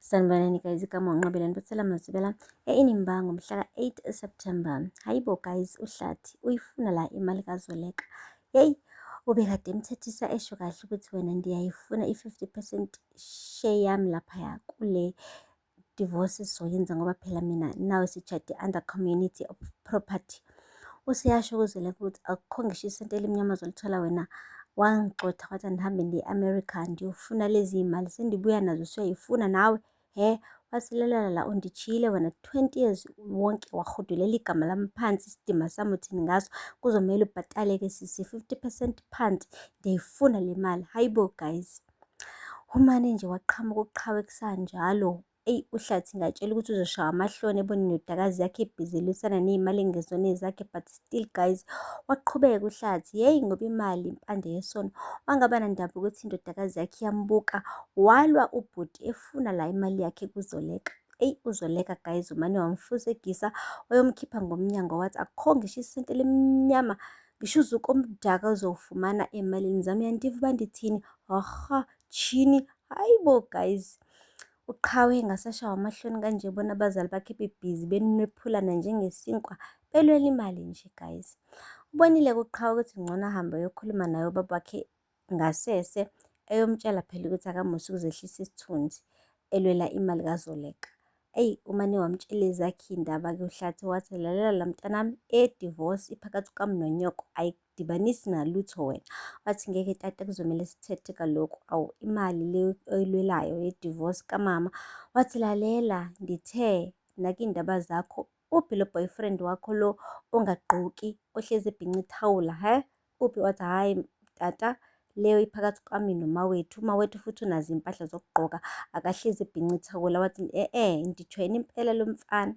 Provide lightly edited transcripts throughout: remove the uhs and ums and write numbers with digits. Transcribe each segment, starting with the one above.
Sanibonani guys, igama uNqabile Ntothela Mazibela e-Inimba ngomhla ka-8 September. Hayibo guys, uHlathi uyifuna la imali kaZoleka. Yeyi, ubekade emthethisa esho kahle ukuthi wena ndiyayifuna i-50 percent share yami laphaya kule divorce sizoyenza ngoba phela mina nawe sitshade under community of property. Useyasho kuZoleka ukuthi akukho ngisho isenti elimnyama ozolithola wena wangigxotha wathi andihambe ndiye e-America ndiyofuna lezi y'mali sendibuya nazo usuyayifuna nawe he wasilalela la unditshiyile wena 20 years wonke wahudulela igama lami phansi isidima sami uthini ngaso kuzomele ubhatale-ke sisi 50% phansi ndiyayifuna le mali hayibo guys umane nje waqhamuka uqhawe kusanjalo Eyi uHlathi ngatshela ukuthi uzoshaya amahloni ebona indodakazi yakhe ibhizi ilwisana ney'mali ekungezona ezakhe but still guys waqhubeka uHlathi yeyi ngoba imali impande yesono wangaba nandaba ukuthi indodakazi yakhe iyambuka walwa ubhuti efuna la imali yakhe kuZoleka. Eyi uZoleka guys umane wamfusegisa wayomkhipha ngomnyango wathi akukho ngisho isenti elimnyama ngisho uzuko omdaka uzowufumana emalini zami yandiva uba ndithini aha tshini hayi bo guys. UQhawe engasashawa amahloni kanje bona abazali bakhe bebhizi benwephulana njengesinkwa belwela imali nje guys. Ubonile-ke uQhawe ukuthi ngcono ahambe ayokhuluma naye ubaba wakhe ngasese eyomtshela phela ukuthi akamusa ukuzehlisa isithunzi elwela imali kaZoleka. Eyi umane wamtshela ezakhe iy'ndaba-ke uHlathi wathi lalela la mntanami e-divorce iphakathi kwami nonyoko dibanisi nalutho wena. Wathi ngeke tata kuzomele sithethe kaloku awu imali le oyilwelayo ye-divorce kamama. Wathi lalela ndithe naka iy'ndaba zakho uphi lo boyfriend wakho lo ongagqoki ohlezi ebhinca ithawula he uphi? Wathi hhayi tata leyo iphakathi kwami nomawethu umawethu futhi unazo iy'mpahla zokugqoka akahlezi ebhinca ithawula. Wathi e-e nditsho yena impela lo mfana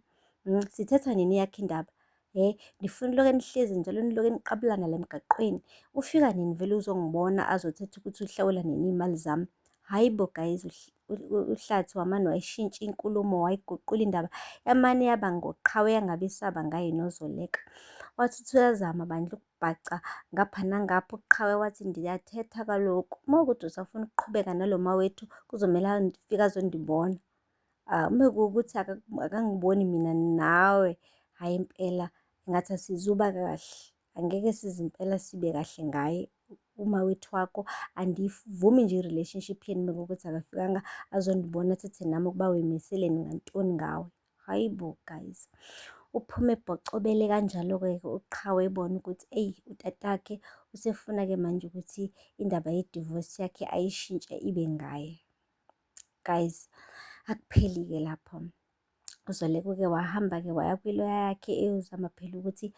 sithetha nini yakho indaba He, nifuna uloke nihlezi njalo niloke niqabulana la emgaqweni. Ufika nini vele uzongibona azothetha ukuthi uhlawula nini iy'mali zami. Hhayi bo guys, uHlathi wamane wayishintsha inkulumo wayiguqula indaba yamane yaba ngoqhawe yangabe isaba ngaye noZoleka. Wathi uthi uyazama bandla ukubhaca ngapha nangapha uqhawe wathi ndiyathetha kaloku uma kuwukuthi usafuna ukuqhubeka nalo mawethu kuzomele afike azondibona. Ah, uma kuwukuthi akangiboni mina nawe, hhayi impela ngathi asizuba kahle. Angeke size impela sibe kahle ngaye umawethu wakho. Andiyivumi nje i-relationship yenu uma kuwukuthi akafikanga azondibona athethe nami ukuba uyimiseleni ngantoni ngawe. Hhayi bo guys. Uphume ebhocobele kanjalo-ke uQhawe ebona ukuthi eyi utatakhe usefuna-ke manje ukuthi indaba ye-divorce yakhe ayishintshe ibe ngaye. Guys, akupheli-ke lapho. UZoleka-ke wahamba-ke waya kwiloya yakhe eyozama phela ukuthi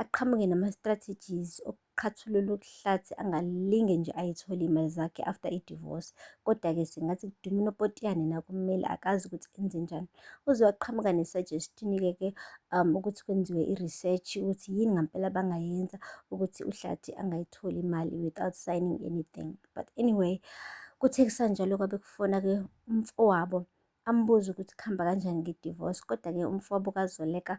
aqhamuke nama-strategies okuqhathulula uHlathi angalinge nje ayithole iy'mali zakhe after i-divorce. Kodwa-ke sengathi kuduma unopotiyane nakummeli akazi ukuthi enzenjani. Uze waqhamuka ne-suggestion-ke ke ukuthi kwenziwe i-research ukuthi yini ngampela abangayenza ukuthi uHlathi angayitholi imali without signing anything. But anyway, kuthe kusanjalo kwabe kufona-ke umfowabo ambuze ukuthi kuhamba kanjani nge-divorce. Kodwa-ke umfowabo kaZoleka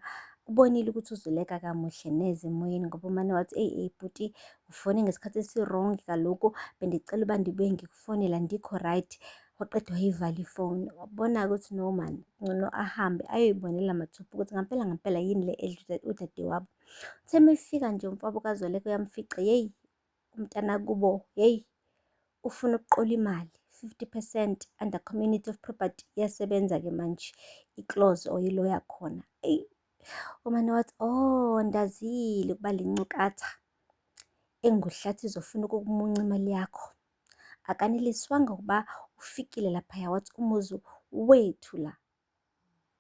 ubonile ukuthi uZoleka akamuhle neze emoyeni ngoba umane wathi eyi eyi bhuti ufone ngesikhathi esi-wrong kaloku bendicela uba ndibuye ngikufonele andikho right. Waqeda wayivala ifoni wabona-ke ukuthi no man ngcono ahambe ayoyibonela mathupha ukuthi ngampela ngampela yini le edla udadewabo. Uthe uma efika nje umfowabo kaZoleka uyamfica yeyi umntanakubo yeyi ufuna ukuqola imali 50 percent under community of property iyasebenza-ke manje i-clause or ilo yakhona. Eyi umane wathi oh ndazile ukuba le ncukatha enguHlathi izofuna ukukumunca imali yakho. Akaneliswanga ukuba ufikile laphaya wathi umuzi wethu la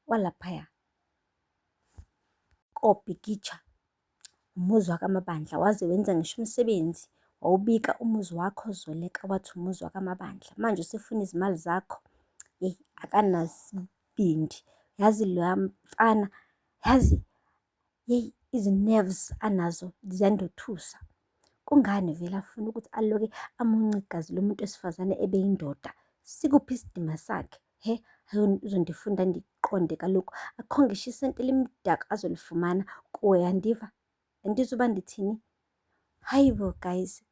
walaphaya kobhikitsha umuzi wakaMabandla waze wenza ngisho umsebenzi wawubika umuzi wakho Zoleka wathi umuzi wakaMabandla manje usefuna izimali zakho yeyi akanasibindi yazi loya mfana yazi yeyi izi-nerves anazo ziyandothusa. Kungani vele afuna ukuthi aloke amunce igazi lomuntu wesifazane ebe yindoda? Sikuphi isidima sakhe? He, uzondifunda ndiqonde kaloku. Akukho ngisho isenti elimdaka azolifumana kuwe, andiva? Andizwa uba ndithini? Hayi bo guys,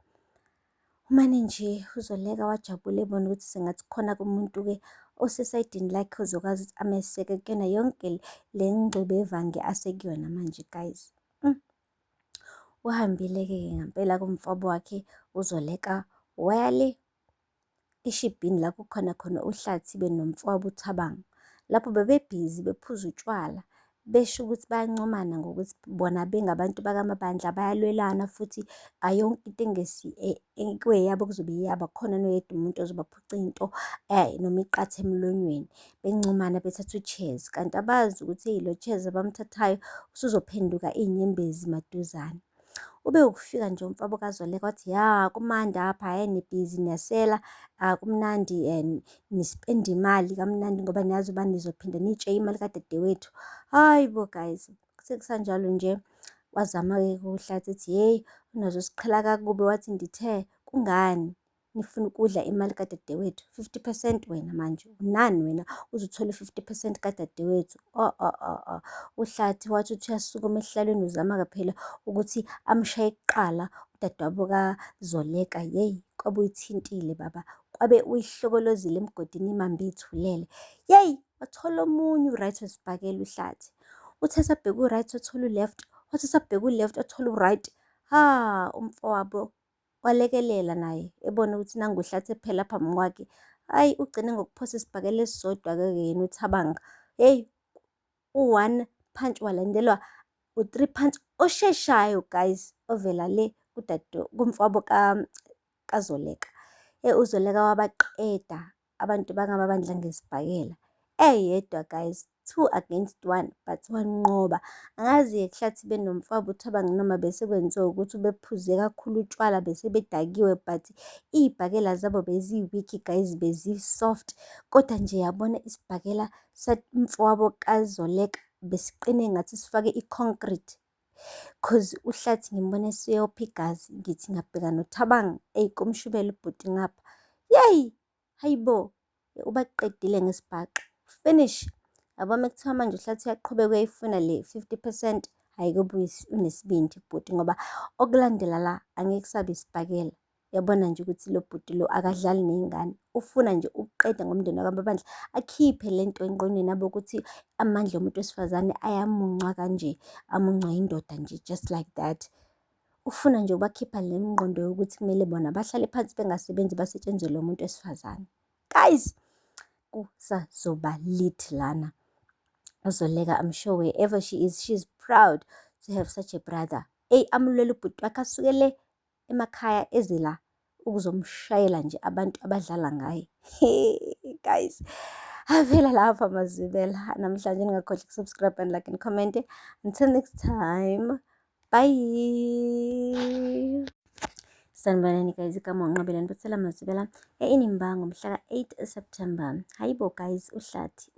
umane nje uZoleka wajabula ebona ukuthi sengathi khona kumuntu-ke Osesayidini lakhe ozokwazi ukuthi ameseke kuyona yonke le ngxubevange asekuyona manje guys. Uhambile-ke ngempela kumfowabo wakhe uZoleka waya le eshibhini la kukhona khona uHlathi benomfowabo uThabang. Lapho bebebhizi bephuza utshwala besho ukuthi bayancomana ngokuthi bona bengabantu bakaMabandla bayalwelana futhi ayonke into engesi kweyabo kuzobe iyabo akukhona noyedwa umuntu ozobaphuca into noma iqatha emlonyweni. Bencomana bethatha u-cheers kanti abazi ukuthi eyi lo cheers abamthathayo usuzophenduka iy'nyembezi maduzane. Ube ukufika nje umfowabo kaZoleka wathi ya kumandi apha, hhayi nibhizi niyasela, kumnandi nispenda imali kamnandi ngoba niyazi uba nizophinda niy'tshe imali kadadewethu. Hhayi bo guys, kuthe kusanjalo nje wazama-ke uHlathi ethi hheyi unazo siqhela kakubi wathi ndithe kungani nifuna ukudla imali kadadewethu 50% wena manje unani wena uze uthole 50% kadadewethu. Oh oh oh oh. UHlathi wathi uthi uyasukuma esihlalweni uzama-ke phela ukuthi amshaye kuqala udadewabo kaZoleka. Yeyi kwabe uyithintile baba, kwabe uyihlokolozile emgodini imambe ithulele. Yeyi wathola omunye u-right wesibhakela uHlathi. Uthe esabheka u-right wathola u-left, wathi esabheka u-left wathola u-right. Ha, umfowabo walekelela naye ebona ukuthi nangu uHlathi ephela phambi kwakhe. Hhayi ugcine ngokuphosa isibhakela esisodwa-ke yena uThabang. Hheyi u-one punch walandelwa u-three punch osheshayo guys ovela le kudade kumfowabo kaZoleka. UZoleka wabaqeda abantu bangababandla ngesibhakela eyedwa guys, 2 against 1 but wanqoba. Angazi-ke kuhlathi benomfowabo uThabang noma bese kwenziwa ukuthi ubephuze kakhulu utshwala bese bedakiwe but iy'bhakela zabo bezi-weak guys, bezi-soft. Kodwa nje yabona isibhakela samfowabo kaZoleka besiqine ngathi sifake i-concrete. Cause uHlathi ngimbona eseyopha igazi, ngithi ngiyabheka noThabang, eyi kumshubela ubhuti ngapha. Yeyi, hayi bo, ubaqedile ngesibhaxu. Finish. Yabo uma kuthiwa manje uHlathi uyaqhubeka uyayifuna le 50%, hhayi kubuye unesibindi bhuti ngoba okulandela la angeke kusabe isibhakela. Uyabona nje ukuthi lo bhuti lo akadlali ney'ngane, ufuna nje ukuqeda ngomndeni wakwaMabandla, akhiphe le nto engqondweni yabo ukuthi amandla omuntu wesifazane ayamuncwa kanje, amuncwa yindoda nje just like that. Ufuna nje ukubakhipha le ngqondo yokuthi kumele bona bahlale phansi bengasebenzi basetshenzelwe umuntu wesifazane. Guys, kusazoba lit lana. UZoleka, I'm sure wherever she is, she's proud to have such a brother. Eyi amulwele ubhuti wakhe asuke le emakhaya eze la ukuzomshayela nje abantu abadlala ngaye. Guys, avela lapha amazwibela namhlanje. Ningakhohlwa ukusubscribe and like and comment. Until next time, bye. Sanibonani guys, igama uNqabile nibethela amazwibela e-Inimba ngomhla ka-8 September. Hayibo guys, uHlathi